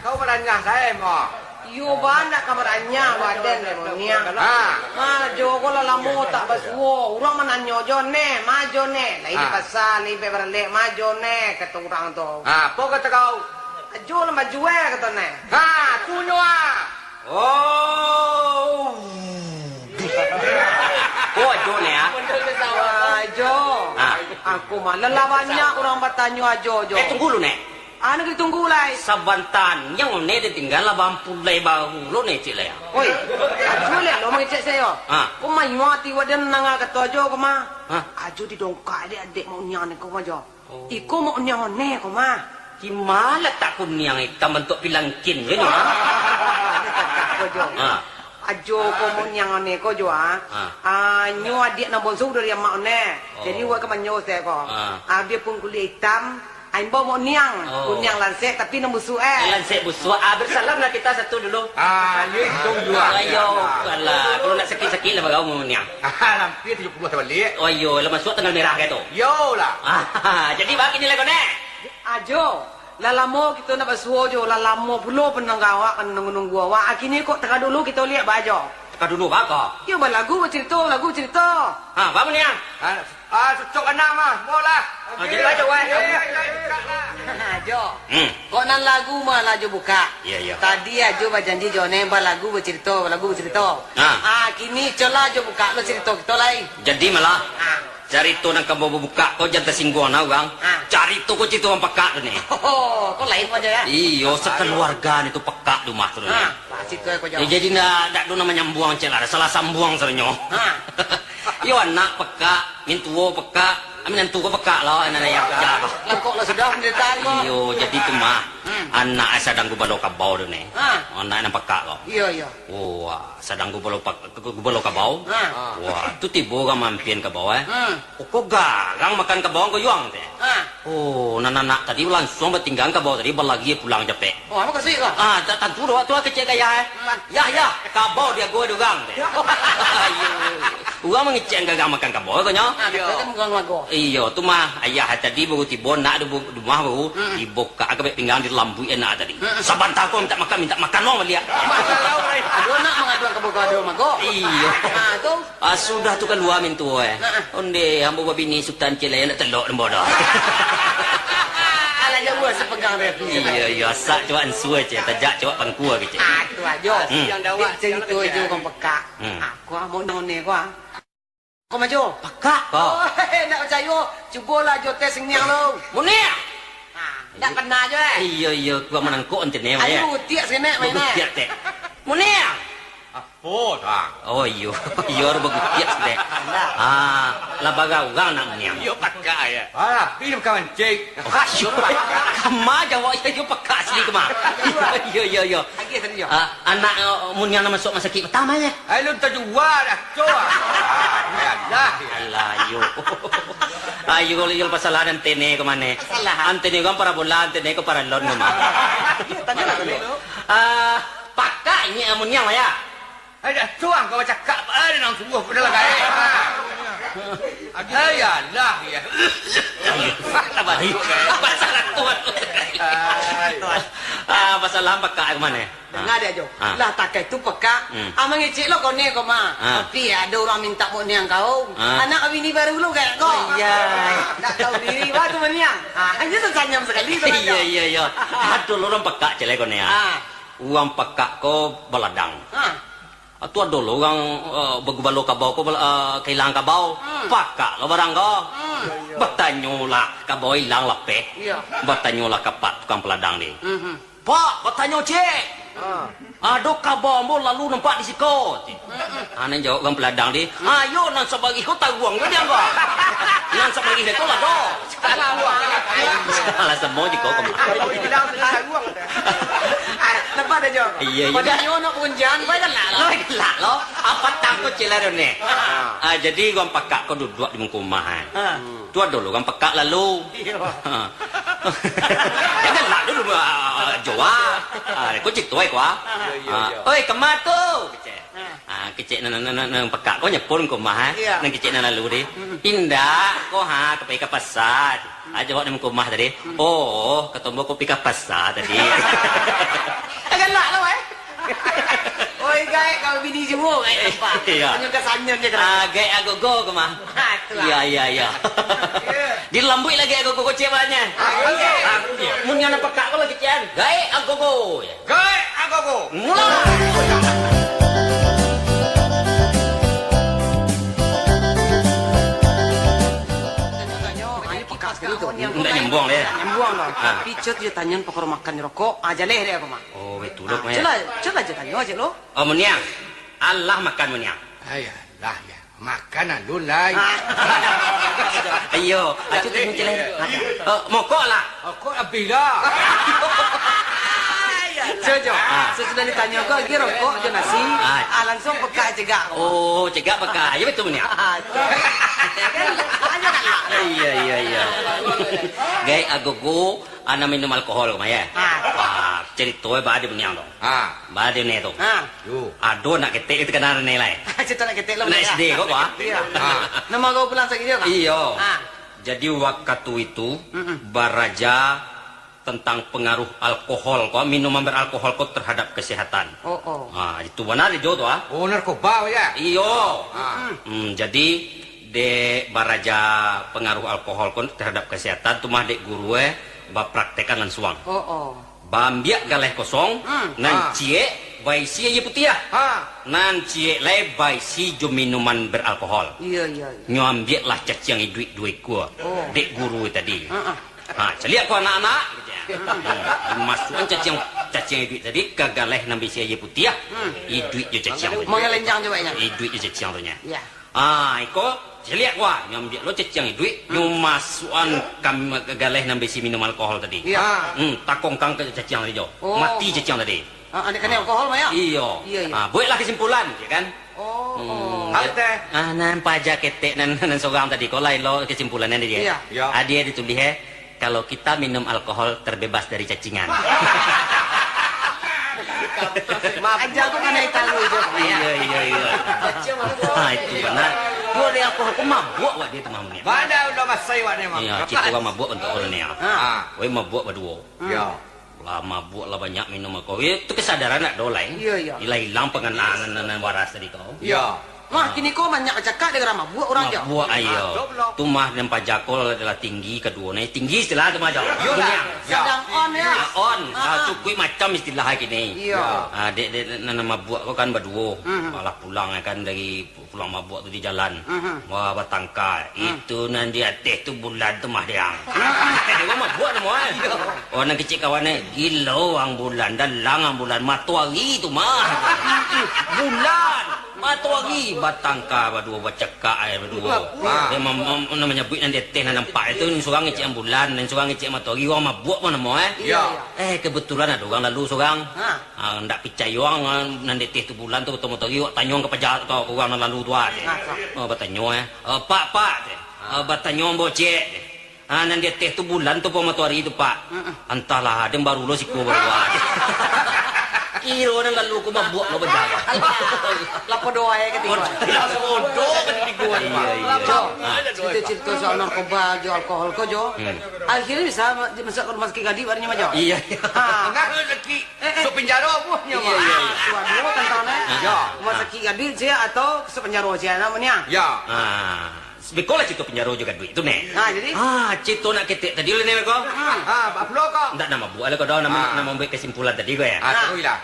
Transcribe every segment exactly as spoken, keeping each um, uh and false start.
Kau maranyah sae, mo. Iyo, banyak ka maranyah badan deh, mo, niang. Ha. Ma, jo ko lah lamo tak basuo. Urang mananyo jo ne, ma jo ne. Lai di Ha. pasa, lai bek baralek, ma jo ne, kato urang tu. Ha, apo kato kau? Ajo lah bajual, kato ne. Ha, tu nyo ah. Oh. Oh, ajo ne ah. Ajo. Ha. Aku mah, lah banyak urang batanyo ajo, jo. Eh, tunggu lu, Nek. Anu, ditunggu lai. Sabanta, niang ne ditinggalan bampulai baru lo ne, cik lai. Oi, ajo leh lo mangecek sayo. Ha. Ko mayuang ati wak den nanga kato ajo ko mah. Ha. Ajo didongkak dek adek mak niang ne ko mah jo. Oh. Iko mak niang ne ko mah. Di ma latak kuniang itam bantuak pilangkin je ni? Ko jo. Ha. Ajo ko mak niang ne ko jo ah. Ha. Ah, nyo adiak nan bonsu dari amak ne. Jadi Oh. wak ka manyo se ko. Ha. Abih pun kuliah itam. Aimbau mok niang, Oh. kuniang lansek tapi nan busuak, eh. Lansek busuak. Ah, bersalamlah kita satu dulu. Ah, iyo, itu dulu, ah. Ayo, alah. Kalau nak sakit-sakit lah bagau mok niang. Ah, hampir tujuh puluh tabalik. Oh, iyo, lah masuk tanggal merah kayak tu. Yo lah. Ah, jadi bak kini lah kau, Nek? Ajo, lah lamo kito nak basuo jo, lah lamo pulo panangga awak, kan nunggu-nunggu awak. Akini kok teka dulu kito liak bak ajo. Teka dulu bak apo? Yo, balagu, bacarito, lagu carito. Ha, bak mok niang? Ah, Ah, cocok anak mah, bolah. Ah, jadi aja, weh. Ajo. Hmm. Kok nan lagu mah lah jo bukak. Iya, iya. Tadi ajo bajanji jo ne balagu bacarito, balagu bacarito. Ah. Ah, kini colah jo bukak lo carito kito lai. Jadi malah Ah. carito nan ka babukak ko jan tasingguang nah urang. Ah. Carito ko carito urang pakak tu ne. Oh, ko lain aja ya. Iyo, sakaluarga ne tu pakak di rumah tu ne. Ah, pasti tu aku Ya, jawab. jadi ndak, ndak ado nan manyambuang cek lah, salah sambuang sadonyo. Ha. Iyo, anak pekak, mintuo pekak, minantu ko pekak lah, anak yang pekak. Langkok lah sudah penderitaan ko. Iyo, jadi tu mah. Hmm. Anak sadang gubalo kabau tu ne. Ha. Anak nan pekak ko. Iyo, iyo. Wah, sadang gubalo pak-, gubalo kabau. Ha. Wah, tu tibo urang mampian kabau, eh. Hmm. Oh, ko garang makan kabau ko yuang teh. Ha. Oh, nan anak tadi langsuang batinggang kabau tadi, balari pulang capek. Oh, apo mukasuik ko? Ah, tak tantu doh, tu kecek ka ayah, eh. Hmm. Yah, yah, kabau diago dek urang, deh. Iyo. Urang mangecek garang makan kabau, ko nyo. Ah, betul kan, urang lago. Iyo, tu mah, ayah tadi baru tibo, nak di bu-, di rumah baru, Hmm. dibukak ka bek pinggang, dilambuik anak tadi. Hmm. Sabanta ko mintak makan, mintak makan, wong baliak. Aduh, nak mangaduan kabau ka ado mago. Iyo. Ah, tu. Ah, sudah tu kalua mintuo, eh. Nah. Onde, ambo babini Sutan Cilai, nak telok nembok dah. Alah, jauah sepegang dari aku. Iyo, iyo, asak cowok ansua, cek. Tajak cowok pangkua, kecek. Ah, tu ajo. Hmm. Dek carito jo urang pekak. Hmm. Aku amo none ko, ah. Ko majo. Pekak ko. Oh, ndak percayo. Cubolah jo tes niang lo. Muniang. Ah, ndak pernah jo, eh. Iyo, iyo, kua manangkok ente ne, Ayo, ya. Utiak sekenek main, eh. Utiak, tek. Muniang. Apo, Tang? Oh, iyo. Iyo, harus bagutiak sudah. Alah. Ah, lah bagaurang nak niang. Iyo, pakak, ya. Alah, pi bukan mancing. Oh, iyo. Kama jawab iyo, iyo pakak asli kama. Iyo, iyo, iyo. Lagi tadi, yo. Ah, anak, eh, mun yang masuk rumah sakit pertama, ya? Ai, lun tajua dah, cok. Ah, ya dah, ya. Alah, iyo. Ayo, kalau iyo pasalahan antene ke mana? Pasalahan. Antene kan parabola, antene ke paralon ke mana? Tanya lah tadi. Ah, pakak inyo amun niang, ya? Ai, dah tuang kau bacakak, ai, nang sungguh pun dah lah gaek. Ai, alah, ya. Ai. Apa salah tuan? Ai. Ah, pasal lampak kak ke mana? Dengar dia, Jo. Ah. Lah, takai tu pekak. Hmm. Ah, mangecek lo kau ni, kau mah. Ah. Tapi ada orang minta mau niang kau. Ah. Anak kau bini baru lo kayak kau. Oh, iya. Tak tahu diri, wah, tu meniang. Ah, hanya tersenyum sekali tu, Iya, Jo. iya, iya. Ada lo orang pekak celek kau ni, ah. Ah. Urang pakak ko baladang. Ha. Atu ado lo urang, eh, bagubalo kabau ko bala-, eh, kahilangan kabau. Hmm. Pakak lo barang ko. Hmm. Batanyolah kabau ilang lapeh. Iya. Batanyolah ka pak tukang paladang ni. Mhm. "Pak, batanyo cek. Ha. Ado kabau ambo lalu nampak di siko," cek. Mm-mm. Ah, nan jawab urang paladang di, "Ayo, nan sabariah ko taruang jo di ambo. Nan sabariah ko lado." Salah, Bang. Salah samo jiko kama. Bilang salah saruang dah. Ah, lepas dah, Jo. Iya, iya. Padahal nyo nak punjan, baik galak lah. Baik galak lo. Apa takut cila do ni? Ah. Ah, jadi urang pakak ko duduak di muko rumah, eh. Ah. Tu ado lo urang pakak lalu. Iya. Ah. Galak dulu, ah, Jo, ah. Ah, ko cito ai ko, ah. Iya, iya, Ah, iya. "Oi, kama tu?" kecek. Ah. Ah, kecek nan, nan, nan, nan pakak ko nyepon ko mah, eh. Iya. Nan kecek nan lalu di. Mm-mm. "Indak, ko ha, ka pai ka pasa." Aja awak di muko rumah tadi. Oh, kato ambo kopi ka pasa tadi. Galak lah, weh. Oi, gaek kalau bini juo, gaek nampak. Iyo. Sanyum ka sanyum je, ah, gaek agogo ko mah. Ha, itulah. Iyo, iyo, iyo. Di lambuik lagi agogo kocek bahannya. Ah, iyo. Ah, mun nan pekak ko lagi cian. Gaek agogo. Gaek agogo. Mulai. Tanyo, tanyo, ayo pekak sekali tu. Ndak nyambuang deh. Ndak nyambuang doh. Ah. Tapi cut je tanyo pakaro makan rokok, ah, jaleh deh aku mah. Oh, betul, ah, Dok, mah, ya. Cut lah, cut lah je tanyo aja lo. Oh, Muniang. Alah makan, Muniang. Ayolah, ya. Makan alun lai. Ah. Iyo, acu tu muncul lai. Eh, mokok lah. Mokok abih dah. Cut, cut. Ah. Sasudah ditanyo ko lagi rokok jo nasi, ah, ah, langsung pekak cegak ko. Oh, cegak pekak. Iyo, betul, Muniang. Ah, cut. Ayo, nak lah. Iyo, iyo, iyo. Gaek agogo, anak minum alkohol ko mah, ya? Ah. Ah, carito, eh, ba ado Muniang tu. Ah. Ba ado ne tu. Ah. Yo. Ado anak ketek itu kanal ne lai. Carito anak ketek lo. Anak S D ko, Pak. Iyo. Ah. Namo kau pulang sakit dia, Pak? Iyo. Ah. Jadi, wakatu itu, mm-mm, baraja tentang pengaruh alkohol ko, minuman beralkohol ko terhadap kesehatan. Oh, oh. Ah, itu bana jo tu, ah. Oh, narkoba, ya? Iyo. Ah. Mm. Hmm, jadi, dek baraja pengaruh alkohol ko terhadap kesehatan tu mah dek guru, eh, bapraktekkan lansuang. Oh, oh. Baambiak galeh kosong, hmm, nan, ah, ciek baisi aia putiah. Ha. Nan ciek lai baisi jo minuman beralkohol. Iyo, iyo, iyo. Nyo ambiaklah caciang iduik duo ikua, oh, dek guru tadi. Ha, ha. Ha, caliak ko anak-anak, gitu ya. Hmm. Dimasuakan caciang, caciang iduik tadi ka galeh nan baisi aia putiah, hmm, iduik jo caciang tu. Mangalenjang jo, Pak, ya? Iduik jo caciang tu nya. Ya. Ah, iko, caliak ko, nyo ambiak lo caciang iduik, nyo masuakan ka galeh nan baisi minum alkohol tadi. Iyo. Hmm, takongkang ka caciang tadi jo. Oh. Mati caciang tadi. Ah, anak kanai alkohol mah, yo? Iyo. Iyo, iyo. Ah, bueklah kesimpulan, yo kan? Oh, hmm, oh. Harus, eh. Ah, nan paja ketek nan, nan sorang tadi, ko lah lo kesimpulan nan dia. Iyo. Iyo. Ah, dia ditulih, eh. Kalau kita minum alkohol, terbebas dari cacingan. Aja aku kanai tahu itu. Iyo, iyo, iyo. Ah, itu bana. Kalau dari alkohol, ko mabuak wak dia tu, Mahmud, ya. Bana udah masai wak dia, Mahmud. Iyo, cito urang mabuak bantuak urang ni, ya. Ah. Weh mabuak baduo. Iyo. Lah mabuak lah banyak minum alkohol. Itu kesadaran ndak ado lai. Iyo, iyo. Ilang-ilang panganaan nan, nan waras tadi tu. Iyo. Wah, kini ko banyak bacakak dek urang mabuak urang jo. Mabuak, iyo. Ah, tu mah nan paja ko lah tinggi kaduo nyo. Tinggi istilah tu mah jo. Iyo lah. Sadang on, yo. Ah, on. Ah, ah, cukuik macam istilah kini. Iyo. Ah, dek, dek, nan, nan mabuak ko kan baduo. Hmm. Alah pulang kan dari pulang mabuak tu di jalan. Hmm. Wah, batangka. Hmm. Itu nan di ateh tu bulan tu mah, Diang. Hmm. Dia mah mabuak tu mah. Iyo. Oh, nan kecek kawan, eh, gilo ang bulan, dalang ang bulan, matoari tu mah. Bulan, matoari, batangka baduo, bacakak ai baduo. Wah, wah. Dia mam-, mam-, nan manyabuik nan di ateh nan nampak itu, nan surang ngecek ang bulan, nan surang ngecek matoari, urang mabuak mah namo, eh. Iyo. Eh, kebetulan ado urang lalu surang. Ha. Ah, ndak picayo ang, ah, nan di ateh tu bulan tu, batua matoari, wak tanyo ka paja, ka urang nan lalu tu, ah. Ah, ah. Oh, batanyo, eh. "Eh, Pak, Pak," tu. Ah. "Eh, batanyo ambo ciek," tu. "Ah, nan di ateh tu bulan tu apo matoari tu, Pak?" Mm-mm. "Antahlah, den baru lo siko baru, ah." Kiro nan lalu ko mabuak lo bajalan. Alah, lapo doa ya katigo. Lapo doa katigo. Iyo, iyo. Lapo. Ah. Nah, cerito-cerito soal narkoba jo alkohol ko jo. Hmm. Akhirnyo bisa ma-, masuak ka rumah sakik gadih, barunya mah jo. Iyo, iyo. Ha. Nah, sakik. Eh, eh. Masuk penjara buahnyo, Pak. Iyo, iyo, iyo. Suah duo tantang, eh. Ah. Yo. Rumah sakik gadih sia atau masuk penjara sia, namonyo. Yo. Ah, beko lah carito penjara jo gadih tu, neh. Nah, jadi? Ah, carito nak ketek tadi lah, neh, beko. Hmm. Ah, Pak Pulo ko. Ndak nak mabuak lah ko dah, nak, ah, nak mambuek kesimpulan tadi ko, ya. Ah, ah. Taruihlah.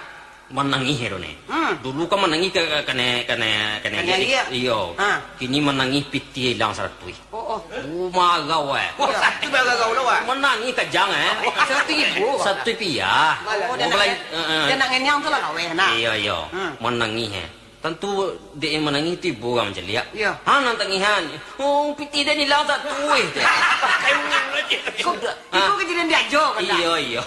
Manangih, ya, neh. Hmm. Dulu kan manangih ka, ka, kanai, kanai, kanai, kanai aia. Iyo. Ah. Kini manangih pitih ilang saratuih. Oh, oh. Oh, marau, eh. Oh, satu marau lo, eh. Manangih kajang, eh. Satu ribu. Satu rupiah. Oh, dia nak, eh, eh, dia nak ngenyang tu lah laweh, nah. Iyo, iyo. Hmm. Manangih, eh. Tantu dek yang manangih tu ibo urang mancaliak. Iyo. Ha, nan tangihan. Oh, pitih den ilang satu, eh. Sudah. Iko, iko kejadian diajo, kan, dah? Iyo, iyo.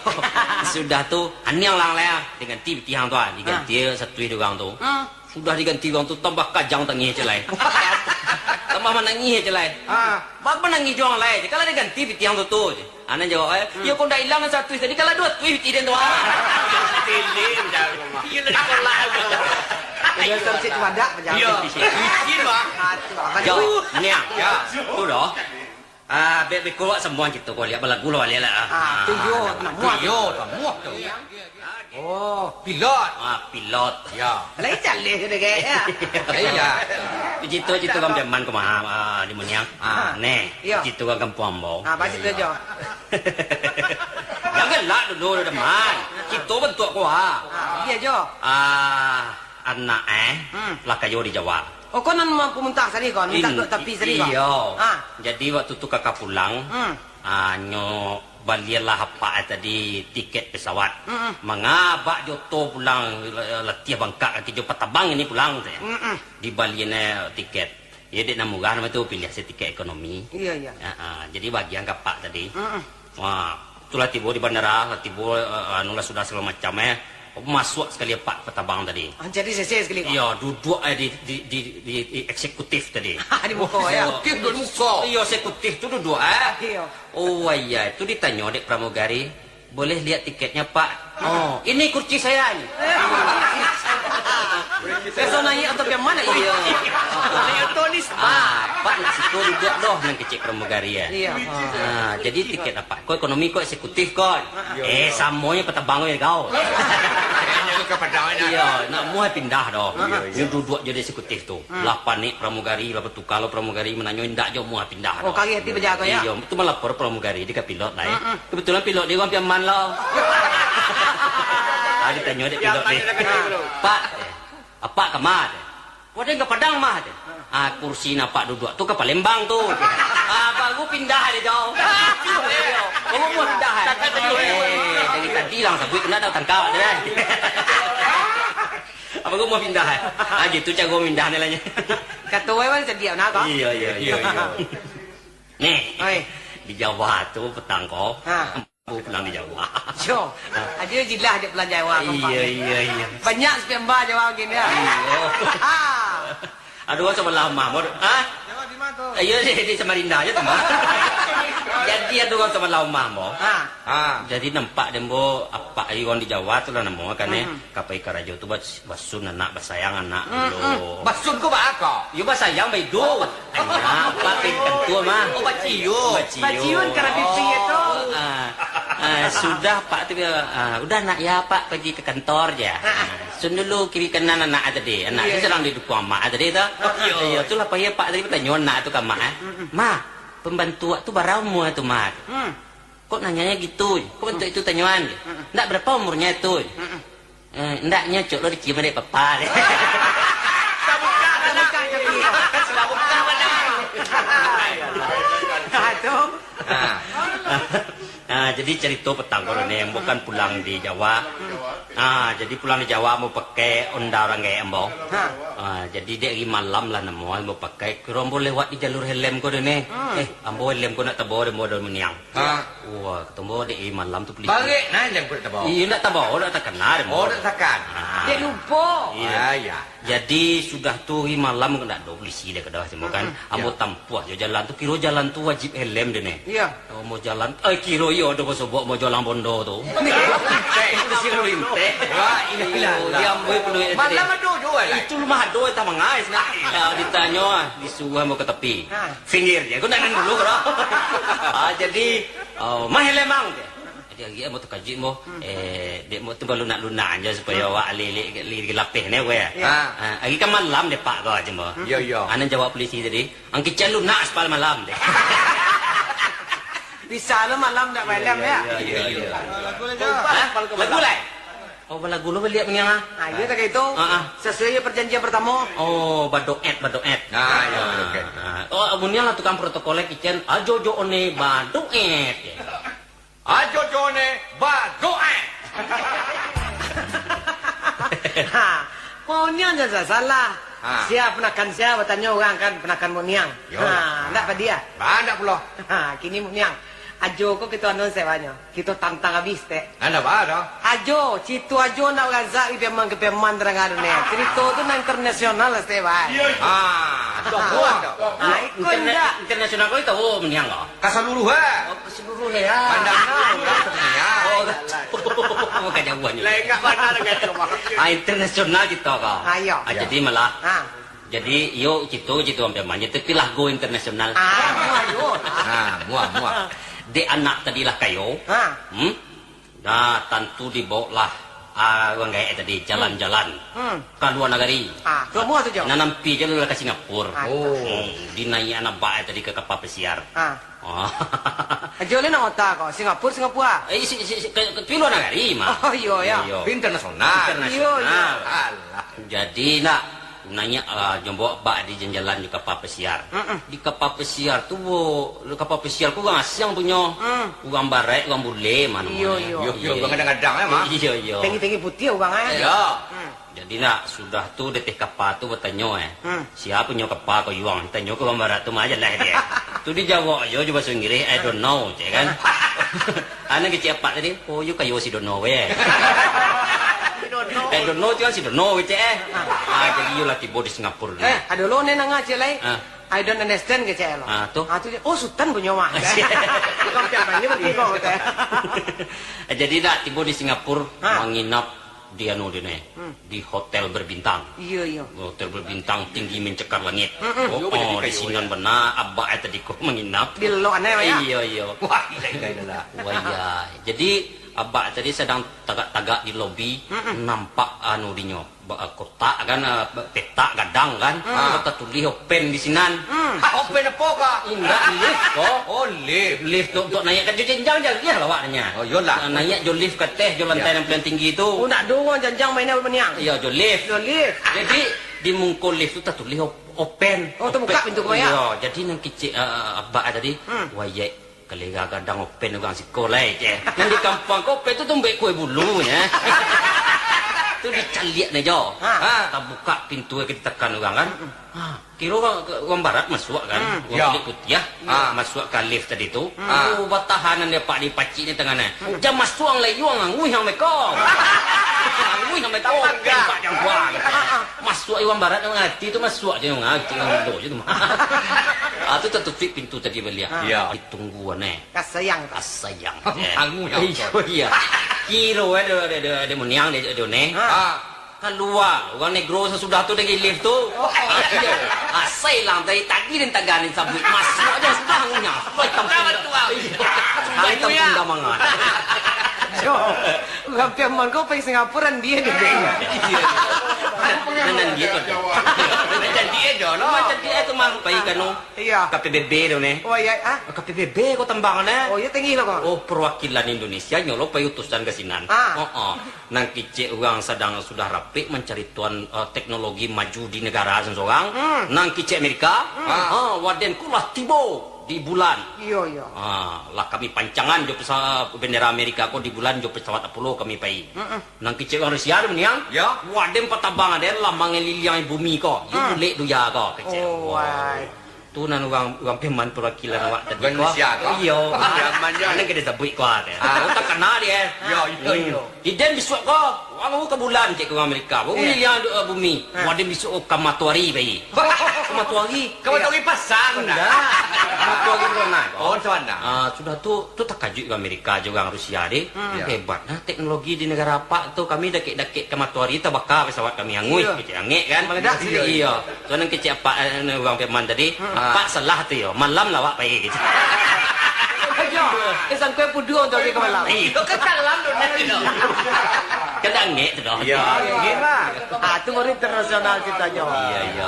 Sudah tu, aniang lang lah, diganti pitih ang tu, ah. Diganti satu dek urang tu. Hmm. Sudah diganti urang tu, tambah kajang tangih, Celai. Tambah manangih, Celai. Ah. Bak manangih jo ang lai, kalau diganti pitih ang tu, tu. Anak jawab, eh, hmm. "Yo, kok ndak ilang satu tadi, kalau duo tu pitih den tu, ah." Tele, jawab. Iyo, lah, sekolah. Iyo, tercik tu badak, pejabat. Iyo. Licin, bah. Ah, tu, abang. Jawab, ni, ah. Ya. Tu dah. Ah, bek beko awak sambuang cito ko, liak balagu lah baliak lah. Ah, tu yo, namuah tu. Yo, namuah tu. Oh, pilot. Ah, pilot. Ya. Lain jaleh tu dek, ya. Iya. Cito-cito kan piaman ko mah, ah, di Muniang. Ah. Neh, Iyo. Cito kan kampuang ambo. Ah, apa cito jo? Jangan lah dulu, teman. Cito bantuak ko, ah. Ah, iya jo. Ah, anak, eh, Hmm. lah kayo di Jawa. Oh, ko nan mampu muntah tadi ko, minta In-, duit tapi tadi ko? Iyo. Ah. Jadi, waktu tu kaka pulang, Hmm. ah, nyo balianlah apak tadi tiket pesawat. Mm-mm. Manga abak jo oto pulang, la-, latiah bangkak kaki jo patabang ini pulang, tu ya. Mm-mm. Dibalian, eh, tiket. Ya, dek nan murah namo tu, piliah se tiket ekonomi. Iya, iya. Ah, ah. Jadi, bagian ka apak tadi. Mm-mm. Wah, tu lah tibo di bandara, lah tibo, eh, anu lah sudah sagalo macam, eh. Masuak sakali apak patabang tadi. Ah, jadi sese sakali ko? Iyo, duduak, eh, di, di, di, di, di eksekutif tadi. Di muko, ya? Eksekutif duduk di muko. Iyo, eksekutif tu duduak, eh. Iyo. Oh, iya, tu ditanyo dek pramugari, "Boleh lihat tiketnya, Pak?" "Oh, ini kursi saya ini." Biaso naiak atau piaman, Iyo. Naiak oto ni. Ah, Pak, nak siko duduak doh, nan kecek pramugari, ya. Iyo. Ah, jadi tiket apak ko ekonomi ko eksekutif ko. Iyo, Eh, iyo. Samonyo patabang weh kau. Iyo, nak muah pindah doh. Iyo, iyo. Nyo duduak jo di eksekutif tu. Hmm. Lah panik pramugari, lah batuka lo pramugari, mananyo indak jo muah pindah Oh, doh. Kari hati bajago, ya? Iyo, tu malapor pramugari di ka pilot lai. Hmm, hmm. Kebetulan pilot di urang piaman lo. Ah, ditanyo dek pilot ni. Piaman dia kena dulu. "Pak, eh, apak ka ma?" "Wadah ka Padang mah," tu. "Ah, kursi nan apak duduak tu ka Palembang tu." Ah, baru pindah dia jauh. Baru mau pindah. Eh, dari tadi lah sabuik kena dah tangkap dia. Ah, baru mau pindah. Ah, gitu caro pindah ni lah nya. Kato wai wan sadiak nah ko. Iya, iya, iya, iya. Nih, Oi. di Jawa tu petang ko. Ha. Ambo pulang di Jawa. Yo, aja jilah aja pulang Jawa, kompak. Iya, iya, iya. Banyak sepiamba Jawa mungkin, ya. Iya. Ada urang sabalah rumah, Mo. Ha? Jawa di mana tu? Iya, di, di Samarinda aja tu, Mo. Jadi, ada urang sabalah rumah, Mo. Ha. Ha. Jadi, nampak deh, Mo, apak urang di Jawa tu lah namo kan, eh. Mhm. Ka pai karajo tu bas-, basun anak, basayang anak Hmm, dulu. hmm. Basun ko baa ko? Yo, basayang, baidu. Anak, apak pai kantua mah. Oh, bacium. Bacium. Bacium karena bibi itu. Ah, ah, sudah, Pak, tu, ah, "Udah, nak, ya, Pak, pergi ke kantor je." Ha. Ah, sun dulu kiri kanan anak tadi. Anak Iya, tu iya. sedang didukung amak tadi tu. Oh, iya. Iya, tu lah payah Pak tadi batanyo anak tu ka amak, eh. Mm-mm. "Ma, pembantu awak tu bara umur tu, Ma?" Hmm. "Kok nanyanya gitu? Kok bantuak itu tanyoan?" Hmm. "Ndak, berapa umurnya itu?" Hmm. Eh, ndak, nyo cok lo dicium dek papa. Sabukak bana. Sabukak bana. Aduh. Ha. Ha, jadi carito petang ko ni, ambo kan pulang di Jawa. Ha, jadi pulang di Jawa, ambo pakai Honda urang gaek ambo. Ha. Ha, jadi dek ari malam lah namo ambo pakai, kiro ambo lewat di jalur Helem ko ni. Hmm. Eh, ambo Helem ko nak tabo dek ambo dari Muniang. Ha. Wah, kato ambo dek ari malam tu polisi. Barek nah, jan kulik tabao. Iya, ndak tabao, ndak takana dek ambo. Oh, ndak takana. Ah. Dek lupo. Iya. Ah, iya. Jadi, sudah tu ari malam ko ndak ado polisi dek kadah semua kan. Mm-mm. Ambo Ya. tampuah jo jalan tu, kiro jalan tu wajib helem dek ni. Iya. Ambo jalan, eh, kiro iyo ado basobok ambo jalan bondo tu. Polisi lalu lintek. Wah, iya, iya. Di ambo penuh. Malam ado juo, eh, lah. Itu rumah ado, entah mangais nah. Ya, ditanyo, ah, disuruh ambo ka tapi. Ha. Pinggir je, aku nak dulu, bro. Ah, jadi, oh, mah helem, Mang, je. Jadi, agak ambo takajuik, ambo. Hmm. Eh, dek ambo tu balunak-lunak je supaya Hmm. awak li, li, li, lapeh ni, aku, ya. Ya. Ha. Ah, ari kan malam dek Pak ko aja, ambo. Hmm. Yo, yo. Anan jawab polisi tadi, "Ang kicen lunak aspal malam," deh. Bisa lo malam ndak malam, ya? Iya, iya, iya. Hah? Lagu lai? Oh, balagu lo baliak Muniang, ah. Ah, iya, tak itu. Ah, ah. Sesuai jo perjanjian pertamo. Oh, badoet, badoet. Ah, iya, badoet. Ah. Oh, Muniang lah tukang protokol kicen. Ajo jo one badoet. Ajo jo one badoet. Ha, Muniang jan salah. Ha. Sia panakan sia batanyo urang kan panakan Muniang. Yo. Ha, ndak padiah. Ba, ndak pulo. Ha, kini Muniang. Ajo ko kito anu sewanyo. Kito tantang abih, Tek. Anda ba doh? Ajo, cito ajo ndak barazak di piaman ka piaman tarang ado ni. Carito tu nan internasional lah, Tek, ba. Iya, iya. Ah, tu Ah, kuat. ah, iko Interna-, indak. internasional ko itu, oh, Muniang ko. Ka saluruah, eh. Oh, ka saluruah, ya. Pandangan, urang Muniang. Oh, ka jauah ni. Lengak bana dengan tu, Bang. Ah, internasional cito ko. Ah, iya. Ah, Iya. jadi malah Ah. Jadi, iyo, cito, cito ampe manje, tapi lah go internasional. Ah, muah juo lah. Ha, muah, muah. Dek anak tadi lah kayo. Ha. Hmm? Nah, tantu dibaoklah, ah, urang gaek tadi jalan-jalan Hmm. ka lua nagari. Ah, tu muah tu, Jo. Nan ampi je lah ka Singapura. Ah, tu. Oh. Hmm, dinaiak anak bak tadi ka kapal pesiar. Ah. Oh. Ajo le nak otak ko, Singapura, Singapura. Eh, si, si, si, ke, ke, pi lua nagari mah. Oh, iyo, ya. Iyo. Internasional. Internasional. Iyo, iyo. Alah. Jadi nak naiak, ah, jo bak di jalan-jalan di kapal pesiar. Mm-mm. Di kapal pesiar tu, bo, kapal pesiar ko urang asiang punyo. Mm. Urang baraik, urang bule mah namonyo. Iyo, iyo. Iyo, iyo, urang gadang-gadang, eh, mah. Iyo, iyo. Tinggi-tinggi putiah urang, eh. Iyo. Hmm. Jadi nak, sudah tu di ateh kapal tu batanyo, eh. Hmm. Sia punyo kapal ko, Yuang? Tanyo ka urang barat tu mah, jaleh dek e. Tu dijawab ajo jo bahaso Inggirih, "I don't know," cek kan. Anak kecek apak tadi, "Oh, yo kayo si Dono we." Si Dono. "I don't know," tu kan si Dono we, cek, eh. Ah, jadi yo lah tibo di Singapura tu. Eh, ado lo ne nanga cek lai. Ah. "I don't understand," kecek lo. Ah, tu. Ah, tu je. "Oh, Sutan punyo mah." Bukan pian tadi berarti kau, kata. Jadi nak tibo di Singapura, ah, manginap di anu di ne, hmm, di hotel berbintang. Iyo, iyo. Hotel berbintang tinggi mencekar langit. Mm-mm. Oh, oh, di sinan bana abak e tadi ko manginap. Di lelok ane, Pak, ya? Iyo, iyo. Wah, iya, iya, iya lah. Wah, iya. Jadi, abak tadi sadang tagak-tagak di lobi, mm-mm, nampak anu dinyo, ba-, kotak kan, eh, petak gadang kan, hmm, ko tatulih open di sinan. Hmm. Ah, open apo, Kak? Indak, lift ko. Oh, lift. Lift tu untuak naiak ka jo jenjang jaleh lah awaknyo. Oh, iyolah. Nah, naiak jo lift ka ateh, jo lantai, ya, nan paling tinggi tu. Oh, ndak ado urang janjang mainan maniang. Iyo, jo lift. Jo lift. Jadi, di muko lift tu tatulih op-, open. Oh, tabuka pintu ko, ya? Iyo, jadi nan kecek, eh, eh, abak tadi, hmm, "Wayek, kalera gadang open urang siko lai," cek. Nan di kampuang ko open tu tumbek kue bulu, ya. Tu dicaliak ne jo. Ha. Ha, tabuka pintu ke ditekan urang kan. Hmm. Ha. Kiro urang, urang barat masuak kan, hmm, urang, ya, kulik putiah, ah, masuak ka lift tadi tu. Hmm. Oh, batahan nan dia pak di pacik ni tangah ni. Hmm. Jan masuak lai, Yuang, anguih ang meko. Anguih ang meko, tembak jangkuang. Ah, ah. Masuak urang barat nan ngarati tu masuak je, ngarati urang Indo je tu mah. Ah, tu tatupik pintu tadi baliak. Ah. Ya. Ditunggu ne. Kasayang tu. Kasayang. Anguih ang. Iyo, iya. Kiro eh, dia, dia, dia, dia muniang, dia, dia ne. Ah. Kalua, urang negro sasudah tu dari lift tu. Oh, oh. Asai lah, dari tadi den tagah den sabuik. Masuak aja sudah ngunyah. Sudah hitam punda. Sudah hitam punda mangan. Yo, urang Piaman ko pai Singapura, dia ni. Iya. Nan dia tu. Macam dia je lah. Macam dia tu mah, pai kanu. Iya. K P B B tu ni. Oh, iya, ah? K P B B ko tambang ni. Oh, iya, tinggi lah ko. Oh, perwakilan Indonesia nyo lo pai utusan ka sinan. Ah. Oh, oh. Nan kicek urang sadang sudah rapek mancari tuan, eh, teknologi maju di negara sorang-sorang. Hmm. Nan kicek Amerika, hmm, ha, waden ko lah tibo di bulan. Iyo, iyo. Ha, lah kami pancangan jo pesa-, bendera Amerika ko di bulan jo pesawat Apollo kami pai. Mm-mm. Nan kicek urang Rusia tu niang, ya, waden patabang aden lah mangaliliangi bumi ko. Yo, hmm, bulek dunia ko, kicek. Oh, wah. Wai. Tu nan urang, urang Piaman perwakilan awak tadi ko. Urang Rusia ko? Iyo. Piaman je. Nan ka disabuik ko, ah. Ah. Oh, takana dia. Yo, yo, hmm, yo. Iden bisuak ko, wah, ka bulan, cek urang Amerika. Wah, eh, liliang, eh, bumi. Ah. Wah, iden bisuak ko ka matoari pai. Ka matoari? Ka matoari pasang. Indak. Matoari corona ko. Oh, corona. Ah, sudah tu, tu takajuik urang Amerika jo urang Rusia deh. Hmm. Hebat nah teknologi di negara apak tu. Kami dakek-dakek ka matoari, tabaka pesawat kami, anguih, iyo, kecek angek kan. Meledak sendiri. Iyo. Tu nan kecek apak, eh, urang Piaman tadi, hmm, apak salah tu yo, malam lah awak pai, kecek. Ajo, eh, sangkoi puduang tu lagi ka malam. Iyo, ka dalam tu, nah, tu. Kan dah angek tu dah. Iyo, angek mah. Ah, tu baru internasional ceritanya. Iyo, iyo.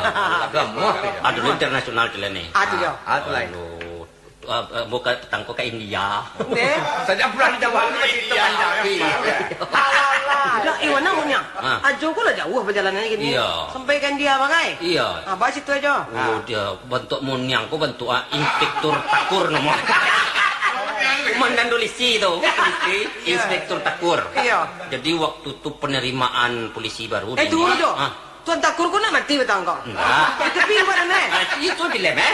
Agama. Aduh, internasional tu lah ni. Ah, tu yo. Ah, tu lain. Aduh. Ah, ah, bukan petang ko ka India. Neh? Saja pulang di Jawa, India, tapi. Alah, alah. Dah, eh, mana punya? Ah. Ajo ko lah jauh perjalanannya gini. Iya. Sampai ka India, bagai? Iya. Ah, bahas itu aja. Oh, dia bentuk muniang ko bentuk, ah, inspektur takur nama. Komandan polisi tu. Polisi, iya, inspektur takur. Iya. Jadi waktu tu penerimaan polisi baru. Eh, di tunggu India. Dulu. Ah. Tuan Takur ko nak mati batang ko? Ndak. Di tepi buat aneh. Ah, itu filem, eh?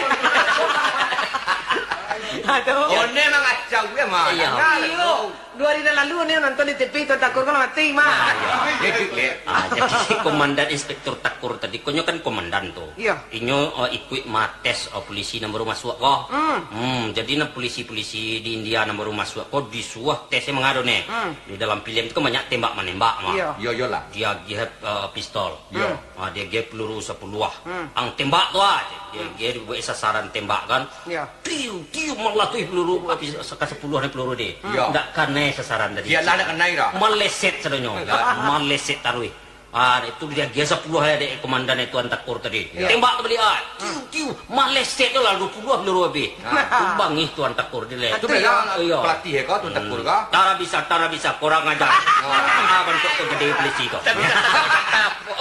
Aduh. One mangacau dia mah. Iya. Nah, iyo. Duo hari nan lalu ni nonton di T V, Tuan Takur ko lah mati, mah. Ah, iyo. Ah, jadi Komandan Inspektur Takur tadi, konyo kan komandan tu. Iyo. Inyo, eh, ikuik mates, eh, polisi nan baru masuak ko. Hmm. Hmm, jadi nan polisi-polisi di India nan baru masuak ko disuruah tes yang mangado ni. Hmm. Di dalam filem tu kan banyak tembak manembak, mah. Iyo. Iyo, iyolah. Diagiah, eh, pistol. Iyo. Hmm. Ah, diagiah peluru sapuluah. Hmm. Ang tembak tu ah. Diagiah dibuek sasaran tembak kan. Iyo. Tiu, tiu, malatuih peluru, habis ka sapuluah ni peluru di. Hmm. Iyo. Ndak kanai sasaran tadi. Iyolah, ndak kanai dah. Maleset sadonyo. Iyolah. Maleset taruih. Ah, itu diagiah sapuluah ya dek komandan itu Tuan Takur tadi. Iyo. Tembak tu baliak ah. Tiu, tiu, maleset tu lah duo puluah peluru habis. Ah. Tumbangih Tuan Takur di leh. Itu memang pelatih ya kau, Tuan Takur kau? Tara bisa, tara bisa, kurang ajar. Ah, bantuak tu gede polisi tu.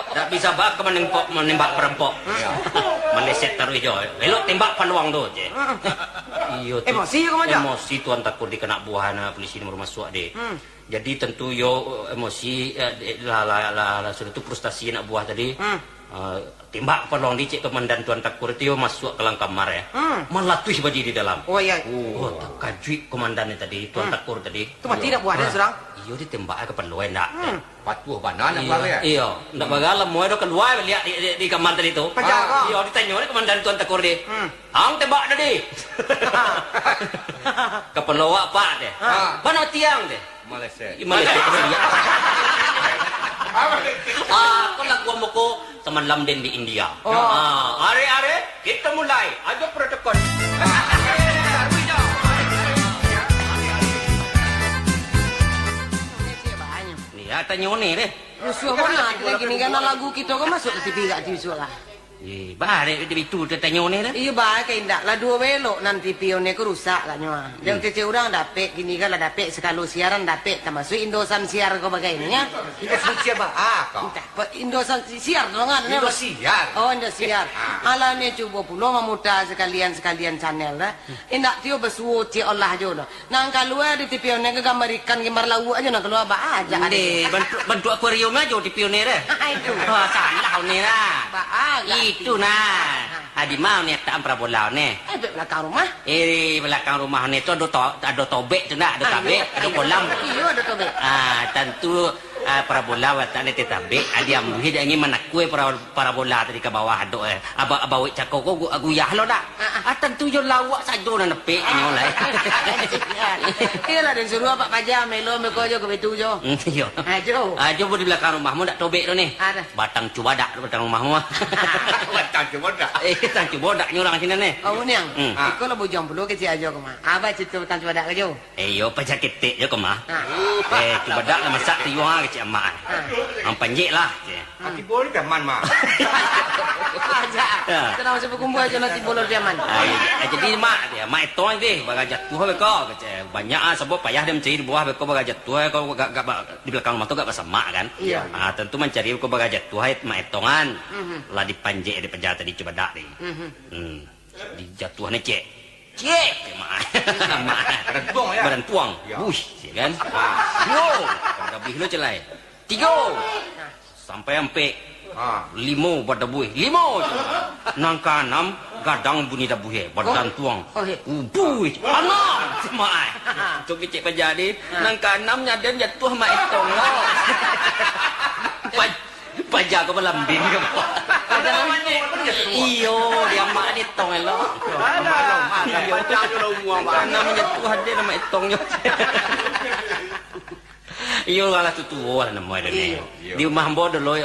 Ndak bisa bah ka manembak, manembak perampok. Iyo. Maleset taruih jo. Elok tembak paluang tu je. Iyo tu. Emosi ko mah, Jo? Emosi Tuan Takur dikena buah na polisi nan baru masuak di. Hmm. Jadi tantu yo emosi, eh, lah, lah, lah, lah, sudah tu frustasi anak buah tadi. Hmm. Eh, tembak paluang di cek komandan Tuan Takur tu yo masuak ka dalam kamar ya. Hmm. Malatuih badiri di dalam. Oh, iyo. Oh, takajuik komandan ni tadi, Tuan Takur tadi. Tu mati anak buah dia surang? Iyo, ditembak ka paluang ndak. Hmm. Patuah bana nak bagah. Iyo, ndak bagah lah, muai dah kalua baliak di, di, di kamar tadi tu. Paja ko. Iyo, ditanyo dek komandan Tuan Takur di. Hmm. "Ang tembak tadi." "Kapalo awak, Pak," deh. Ha. "Bana tiang," deh. Maleset. Ih, maleset. Ah, ko lagu ambo ko samalam den di India. Oh. Ah, ari-ari, kita mulai. Ajo protokol. Ni, ah, tanyo ni deh. Rusuah bana, kini kan lagu kito ko masuak ka T V gak ti rusuah lah. Eh, barek itu, itu tanyo ni dah. Iyo, barek indak lah, duo belok nan T V one ko rusak lah nyo ah. Dek kecek urang dapek, kini kan lah dapek sakalo siaran dapek, tamasuak Indosat Siar ko bagai ni, ya. Indosat Siar ba, ah, ko? Entah, pa-, Indosat Siar tu kan, Indosiar. Oh, Indosiar. Ah. Alah ni cubo pulo mamuta sakalian-sakalian channel dah. Indak tio basuo cek olah jo doh. Nan kalua di T V one ko gambar ikan, gambar lauak ajo nan kalua, ba aja. Ndeh, bantuak, bantuak akuarium ajo T V one deh. Itu. Oh, salah one lah. Ba aja. Itu nah. Adi mah one tak parabola one. Eh, bek belakang rumah. Eh, belakang rumah one tu ado to-, ado tobek tu ndak, ado tabek, ado kolam. Iyo, ado tobek. Ah, tantu Ah, parabola watak ni teh tabek, ah, diambuih dek angin manakua para-, parabola tadi ka bawah dok, eh. Aba-, abawik cako ko gu-, guyah lo dak? Ah, ah. Ah, tantu jo lauak sajo nan dapek nyo lai. Iyolah, den suruah Pak Paja melo meko jo ka bitu jo. Hmm, iyo. Ajo. Ajo bo di belakang rumahmu dak tobek tu ni. Ada. Batang cubadak tu batang rumahmu. Batang cubadak. Eh, batang cubadak nyo urang sini ni. Oh, Uniang. Hmm. Iko lah bujang pulo kecek ajo ko mah. Aba cerita batang cubadak ka jo. Eh, iyo, paja ketek jo ko mah. Ha. Eh, cubadak lah masak tiuang kecek amak. Ha. Ang panjek lah, cek. Ha. Tibo ni piaman, mah. Aja. Ya. Tenang, masa bakumpul aja nanti bolor piaman. Ah, iya. Eh, jadi, mak, dia, mak etong deh, bagajah tuh beko, kecek. Banyak ah, sabab payah dia mancari buah beko bagajah tuh, eh, kalau gak, gak, ba-, di belakang rumah tu gak basamak kan. Iya. Ah, tentu mancari beko bagajah tuh, eh, mak etongan. Mhm. Lah dipanjek, dipaja tadi cubadak deh. Mhm. Hmm. Dijatuahan cek. Cek! Mak. Mak. Barantuang, ya? Barantuang. Ya. Wuih, cek kan? Duo. Badabuih lo celai. Tigo. Sampai ampek. Ha. Limo badabuih. Limo. Nang kaanam, gadang bunyi dabuih, eh. Badantuang. Oh, iya. Ubuih. Anam. Cek mak. Tu kecek paja ni. Ha. Nang kaanam nyadan jatuah mak etong lo. Pa-, Paja ko balambin ko. Iyo, di amak ni tong elok. Iyo. Karena menyatuh ade nama etong nyo. Iyo, alah tu tuo lah namo ado ni. Iyo. Di rumah ambo dulu,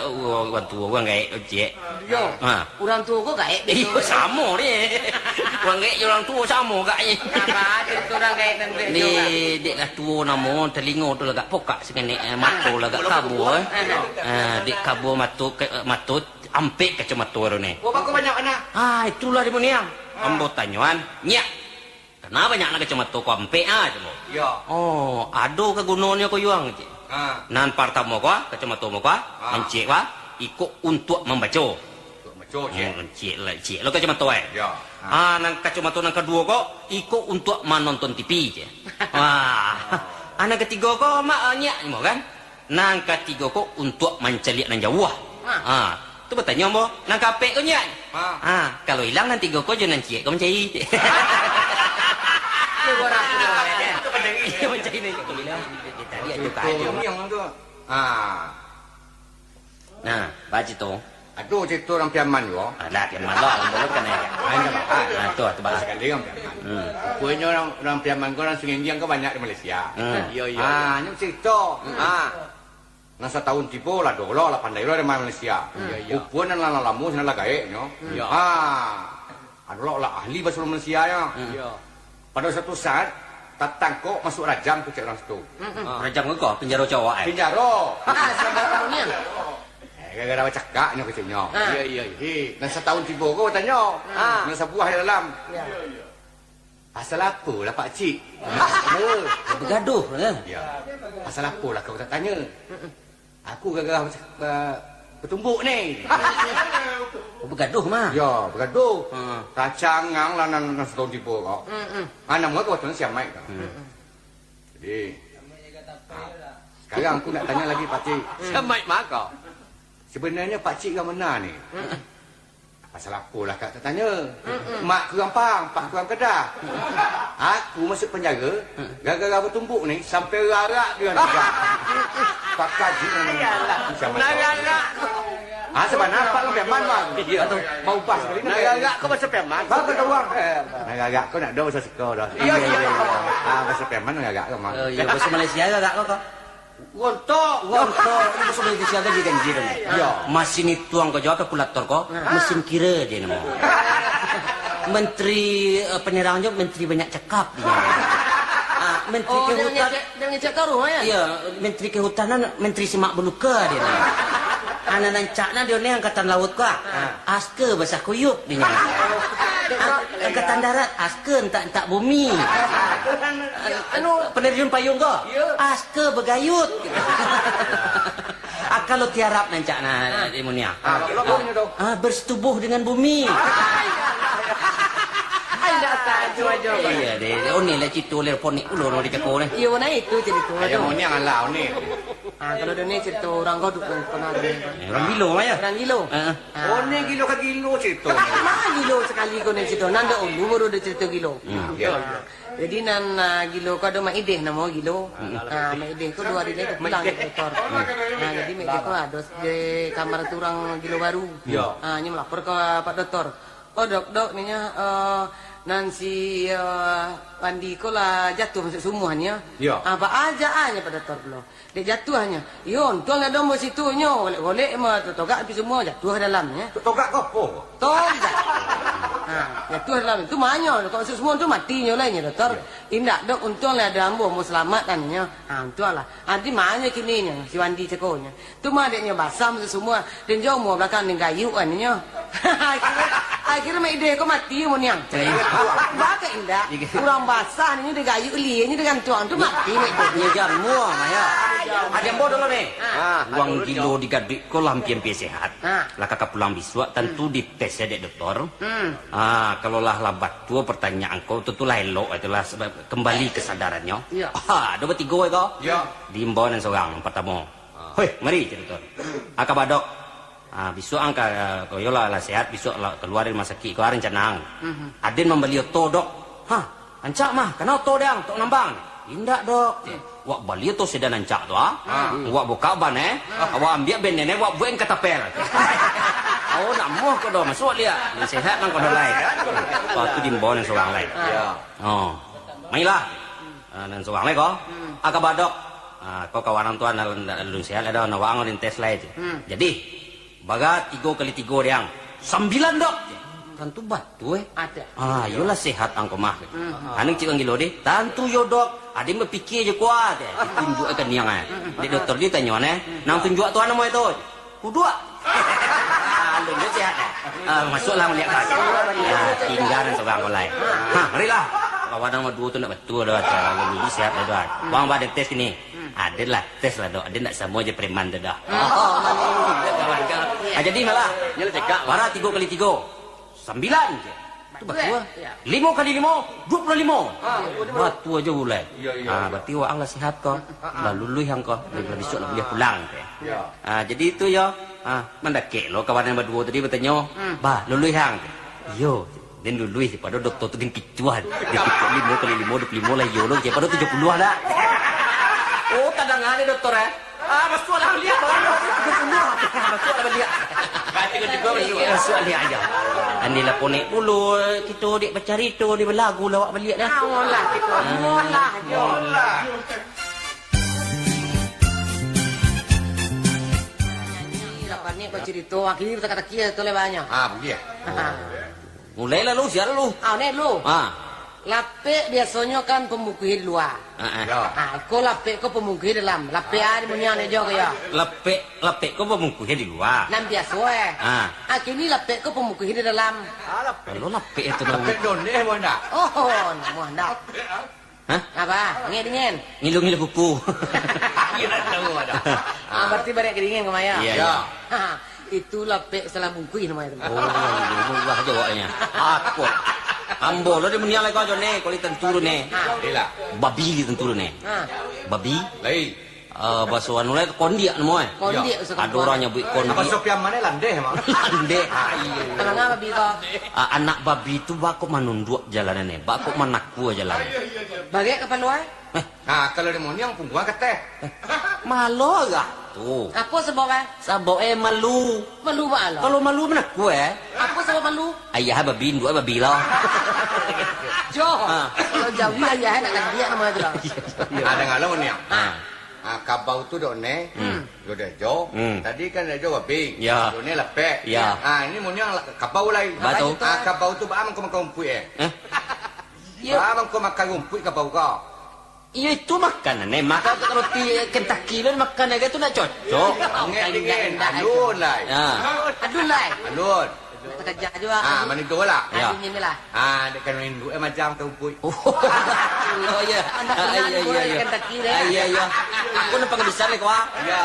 urang tuo, urang gaek, ojek. Iyo. Ha. Urang tuo ko gaek. Iyo, samo ni. Urang gaek jo urang tuo samo agaknyo. Apa cerita urang gaek dan gaek ni, dek lah tuo namo, telingo tu lah agak pokak. Sakenek, eh, mato lah agak kabua, eh. Ah, dek kabua mato, ke, eh, mato, ampek kacamato tu ni. Oh, bako banyak bana? Ah, itulah di muniang. Ah. Ambo tanyoan, "Nyiak, kana banyak na kacamato ko ampek, ah?" cek ambo. Iyo. "Oh, ado kagunonyo ko, Yuang," cek. Ah. "Nan partamo ko, kacamato mo ko, ah, mancik ko, iko untuak mambaco." Untuak mambaco, cek. Hmm, cek lah, cek lo kacamato, eh. Iyo. Ah, nan kacamato nan kaduo ko, iko untuak manonton T V, cek. Wah. Ah, nan katigo ko, mak, ah, nyiak, mo kan? Nan katigo ko untuak mancaliak nan jauah. Ha. Ha. Tu batanyo ambo, nan kaapek ko nyiak? Ha. Ha, kalau ilang nan tigo ko jo nan ciek ko mancari. Macam ini. Tadi aja kaji. Yang tu. Ah. Nah, baca tu. Aduh, cerita orang Piaman juga. Alah, Piaman lah, orang belum kena ya. Ah, ini apa? Ah, tu, tu, bah. Sekali orang Piaman. Hmm. Rupanya orang, orang Piaman ko, orang Sungai Indian ko banyak di Malaysia. Hmm. Iya, iya. Ah, ini cerita. Hmm. Ah. Nan satahun tibo lah, doh lah, lah pandai lah dari Malaysia. Hmm. Iya, iya. Rupanya nan lah lamo, sinan lah gaek nyo. Hmm. Iya. Ah. Ado lah, lah ahli bahaso Malaysia nyo. Hmm. Iya. Pada satu saat, tatangkok masuk rajam tu cek urang situ. Mm-mm. Ah. Rajam ko, penjaro cowok, eh? Penjaro. Ah, sabar kamu ni. Eh, gara-gara bacakak nyo keceknyo. Ah. Iya, iya, iya. Hei, nan satahun tibo ko batanyo. Ah. Nan sabuah di dalam. Iya. Pasal apo lah, Pak Cik? Ah. Begaduh lah. Ya. Pasal apo lah kau tak tanya? Mm-mm. Aku gagah ba-, batumbuk ni. Oh, begaduh mah. Ya, begaduh. Ha. Racangang lah nan, nan satahun tibo ko. Mm-mm. Ah, namo ko waktu nan si Amai ko. Mm-mm. Jadi, ah, sekarang aku nak tanya lagi, Pak Cik. Si Amai mah ko. Sebenarnya Pak Cik ka mana ni? Mm-mm. Pasal apo lah kak tatanya? Mm-mm. Mak kurang paham, pak kurang kedah. Aku masuk penjara, gara-gara batumbuk ni, sampai rarak dengan tiga. Pakak jin. Iyalah. Nak rarak. Ah, sabana pak lu Piaman, bang. Iya. Atau mau ubah sekali ni. Nak rarak kau bahasa Piaman? Bang, kau tahu, bang. Eh, nak rarak kau nak ado bahasa siko dah. Iya, iya, iya. Ah, bahasa Piaman nak rarak kau, bang. Oh, iya, bahasa Malaysia rarak kau, kau. Rontok. Rontok. Ini sudah disiapkan di ganjil ni. Yo. Mesin ituang ko jo kalkulator ko, mesin kira je namo. Menteri, eh, penerang jo menteri banyak cakap dia. Ah, menteri Oh, dia kehutan-, ngecek, dia ngecek taruh, ya? Iya, menteri kehutanan, menteri semak belukar dia. Anak nancak nah dia ni angkatan laut ko. Ah. Aska basah kuyup dinyo. Ang-, angkatan darat, aska entak-entak bumi. Anu, penerjun payung ko, aska bagayut. Ah, kalau tiarap nancak nah, di Munia. Ah, kalau bunyi tu. Ah, bersetubuh dengan bumi. Ai, dah tahu aja. Iya, deh. Oh, ni lah cerita lir ponik dulu, orang dicako ni. Iya, nah itu cerita tu. Ayo, Munia ngalah, ni. Ah, kalau dia ni cerita orang kau duk pernah dengar. Eh, orang gilo, mah, ya? Orang gilo. Heeh. Ah. Oh, ni gilo ka gilo cerita. Mah gilo sekali kau ni cerita. Nan dak ulu baru ada cerita gilo. Hmm. Ya. Ah. Jadi nan, ah, gilo kau ada Mak Ideh namo gilo. Hmm. Ah, Mak Ideh kau dua hari lagi pulang dari doktor. Hmm. Ah, jadi Mak Ideh kau ada di kamar tu orang gilo baru. Ya. Ah, nyo melapor ke Pak Doktor. Oh, Dok, Dok, ninyo, eh, nan si, eh, Wandi ko lah jatuah masuk sumua nyo. Ya. Ah, ba aja ah nyo Pak Doktor pulo. Dek jatuahnyo. Yo, untuang lah dombo situ nyo, golek-golek mah totogak pi sumua jatuah dalam nyo. Totogak ko apo? Togak. Ha, jatuah dalam tu manyo, kok masuk sumua tu mati nyo lai nyo, Doktor. Yo. Indak, Dok, untuang lah ada ambo mau selamat kan nyo. Ha, untuang lah. Ha, di manyo kini nyo, si Wandi cako nyo. Tu mah dek nyo basah masuk sumua. Den jo umua balakang den gayuak kan nyo. Akhirnyo, akhirnyo Mak Ideh ko mati, Muniang. Cai. Baa kok indak? Urang basah nyo digayuak, lie nyo digantuang tu mati Mak Ideh. Nyo jan mua mah yo. Aden bo dulu ni. Ah. Wang gilo digaduik ko lah ampia-ampia sehat. Ah. Lah ka pulang bisuak, tantu dites dek doktor. Hmm. Ah, kalau lah, lah batua pertanyaan ko, tu, tu lah elok, itulah sebab kembali kesadarannya. Ya. Ah, ado batigo ko. Ya. Diimbau nan sorang, nan partamo. Ah. Hoi, mari, cek doktor. Ah, kaba dok. Ah, bisuak ang ka, ko yo lah, lah sehat, bisuak lah kalua dari rumah sakik ko, ah, rencana ang. Mhm. Aden mambali oto, Dok. Hah, rancak mah, kana oto dek ang, tok nambang. Indak, Dok. Wak bali oto sedan rancak tu, ah. Ah. Wak bukak ban, eh. Ah. Wak ambiak benden, eh, wak buek katapel. Oh, nak moh ko doh, masuak liak. Nan sehat nan ko doh lai. Wak tu diimbau nan sorang lai. Ya. Oh. Mailah. Ah, nan sorang lai ko. Hmm. Ah, kaba dok. Ah, ko kawan ang tu nan, nan alun sehat lah doh, nak wak ang dites lai tu. Hmm. Jadi, bara tigo kali tigo dek ang? Sambilan, Dok. Tantu batua, eh. Ada. Ah, iyolah sehat ang ko mah. Hmm. Anu cik urang gilo deh. Tantu yo, Dok. Aden bapikia je kuat, eh. Ditunjuak ka niang, eh. Hmm. Dek doktor ditanyo, eh. Hmm. Nan tunjuak tu anu mo itu. Kuduak. Alun jo sehat, eh. Ah, masuaklah maliek ka. Ya, tingga nan sorang ko lai. Ha, marilah. Kawan ang baduo tu ndak batua doh, alun jo sehat doh. Wang ba den tes kini. Aden lah tes lah, Dok. Aden ndak samo jo preman tu doh. Oh, mano ini kawan kau. Ah, jadi malah. Nyo lah cegak, bara tigo kali tigo? Sambilan je. Tu batua. Limo kali limo, duo puluah limo. Ah, batua je ulai. Iya, iya. Ah, berarti wak ang lah sehat ko. Lah luluih ang ko. Lah bisuak lah buliah pulang ko. Iya. Ah, jadi itu yo. Ah, mandakek lo kawan nan baduo tadi batanyo. Hmm. Bah, luluih ang? Iyo. Den luluih, pado doktor tu gin kicuah. Dia kicuah limo kali limo, dua puluh limo lah, iyo lo, pado tujuh puluh lah. Oh, tadanga ni doktor, eh? Ah, masuaklah baliak, baru tujuh puluh. Masuaklah baliak. Masuak baliak aja. Anilah ponek pulo, kito dek bacarito, dek balagu lah awak baliak dah. Ah, molah kito, molah jo. Lah panek bacarito, akhirnyo bataka-taki tu lah banyak. Ah, bagian. Mulai lalu, sia lalu. Ah, ni dulu. Ah. Lapek biasonyo kan pambungkuih di lua. Ah, ah. Yo. Ah, ko lapek ko pambungkuih dalam. Lapek ah, di muniang ni jo ko yo. Lapek, lapek ko pambungkuih di lua. Nan biaso eh. Ah. Ah, kini lapek ko pambungkuih di dalam. Kalau lapek itu namanya. Lapek donde, mo ndak? Oh, namo ndak. Hah? Apa? Dingin, dingin. Ngilu-ngilu kuku. Iyo, tak tahu ada. Ah, berarti banyak kedingin kemaya. Iya, iya. Ha, itu lapek salah bungkuih namanya tu. Oh, iya, murah je awaknya. Aku. Ambo lo di muniang lai ko jo ne, kuali tanturu ne. Ha. Ila. Babi di tanturu ne. Ha. Babi. Lai. Eh, baso anu lai, kondiak namo eh. Kondiak. Yo. Usah ado urang nyabuik kondiak. Baso Piaman eh landeh, Mak. Landeh. Ah, iya. Tangah babi ko. Ah, anak babi tu bako manunduak jalan ne, bako manakua jalan. Bagek kapalo eh? Eh. Ah, kalau di muniang pungguang kateh. Eh, malo agak tu. Apo sabab eh? Sabab eh malu. Malu baa lo? Kalau malu manakua eh. Apo sabab malu? Ayah babi, induak babi lo. Jo. Ah. Kalau jawi ayah eh nak kandiak namo tu lo. Iya, iya. Ah, danga lo muniang. Ah. Ah, kabau tu dok ne, hmm, dok dek jo. Hmm. Tadi kan dek jo babi. Ya. Dok ne lapek. Ya. Ah, ini muniang la-, kabau lai. Batua. Ah, kabau tu baa mangko makan rumpuik eh? Eh? Yo. Baa mangko makan rumpuik kabau ko? Iyo, itu makanan eh. Makan roti Kentucky lo makan aja tu nak cocok. Ngek dingin, alun lai. Ya. Alun lai. Alun. Nak takaja juo. Ah, manigo lah. Ya. Dingin ni lah. Ah, dek kan rindu eh macam ka rumpuik. Oh. Oh, iya. Anak ah, iya, iya, iya. Kan kaki deh. Ah, iya, iya. Aku nampak bisa ni, Kak. Iya.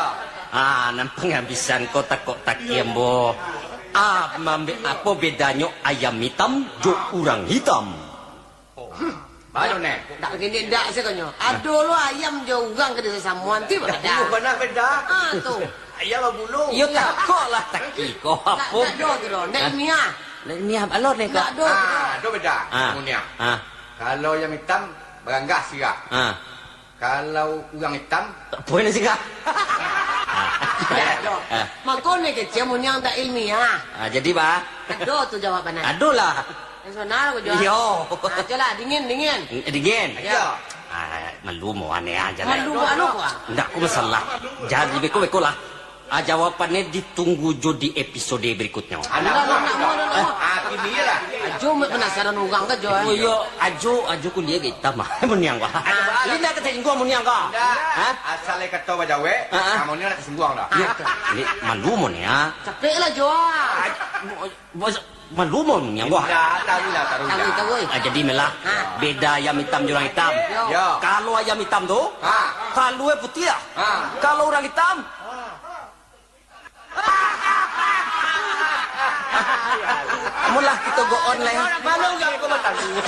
Ah, nampak bisa kau takok taki ambo. Ah, mambe-, apa bedanyo ayam hitam jo urang hitam? Oh. Baru ne. Ndak gini ndak sih konyo. Ado lo ayam jo urang ka disasamoan ti bada. Iyo, bana beda. Ah, tu. Ayam babulu. Iyo, takok lah taki ko apo. Ndak ado tu lo. Ndak ilmiah. Ndak ilmiah, alor ne ko. Ndak ado. Ah, ado beda. Ah. Muniang. Ah. Kalau ayam hitam, baranggah sirah. Ah. Kalau urang hitam, tak boleh sirah. Ndak ado. Ah. Mako ne kecil muniang ndak ilmiah. Ah, jadi, bah? Ado tu jawabannya. Ado lah. Yang sonar ko juo. Iyo. Ah, ajolah, dingin, dingin. Dingin? Iyo. Ah, malu mo aneh aja lah. Malu mo anu ko ah. Ndak ko masalah. Jadi beko-beko lah. Ah, jawabannyo ditunggu jo di episode berikutnyo. Alah, alah, alah, alah, alah. Ah, kini lah. Ajo mek penasaran urang ka jo. Oh iyo, ajo, ajo kuliah ka itam ah. Muniang ko. Ah, ini ndak ka tasingguang muniang ko. Ndak. Hah? Asal kato bajawek, ah, ah, kamu ni ndak tasingguang dah. Iyo. Ini malu mo ni ah. Capek lah jo. Ah, mo-, Bos, malu mo muniang ko. Indak, taruihlah, taruihlah. Taruih, taruih. Ah, jadi melah. Ha. Beda ayam hitam jo urang hitam. Yo. Yo. Kalau ayam hitam tu, ha, kalua putiah. Ha. Kalau urang hitam, ha. Mulah kito go on lai. Malu gak ko batangguh.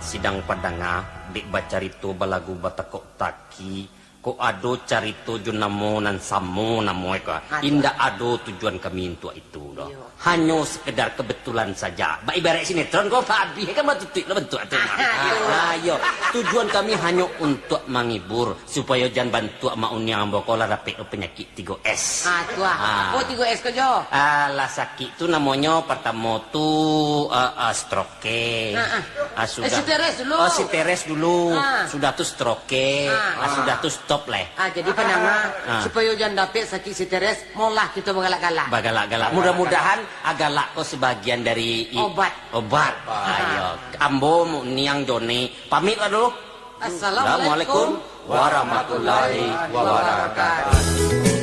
Sidang padanga, dek bacarito balagu batakok-taki, Kok ado carito jo namo nan samo namo e ko? Ah, tu. Indak ado tujuan kami untuak itu doh. Iyo. Hanyo sekedar kebetulan saja. Ba-, ibarat sinetron ko, abih kan batutuik lah bantuak tu. Ah, iyo. Ah, iyo. Tujuan kami hanyo untuak manghibur, supayo jan bantuak Mak Uniang ambo ko lah dapek penyakit tigo S. Ah, tu ah. Ah. Apo tigo S ko, Jo? Ah, lah sakik tu namonyo partamo tu, ah, ah, stroke. Oke. Ah, ah. Ah, sudah. Eh, si Teres dulu. Oh, si Teres dulu. Ah. Sudah tu stroke. Ah. Ah, sudah tu stop leh. Ah, jadi pandanga, ah, supayo jan dapek sakik si Teres, molah kito bagalak-galak. Bagalak-galak. Mudah-mudahan agalak ko sebagian dari i-, obat. Obat. Obat. Ayo. Ambo Mak Uniang Joni, pamit lah dulu. Assalamualaikum warahmatullahi wabarakatuh.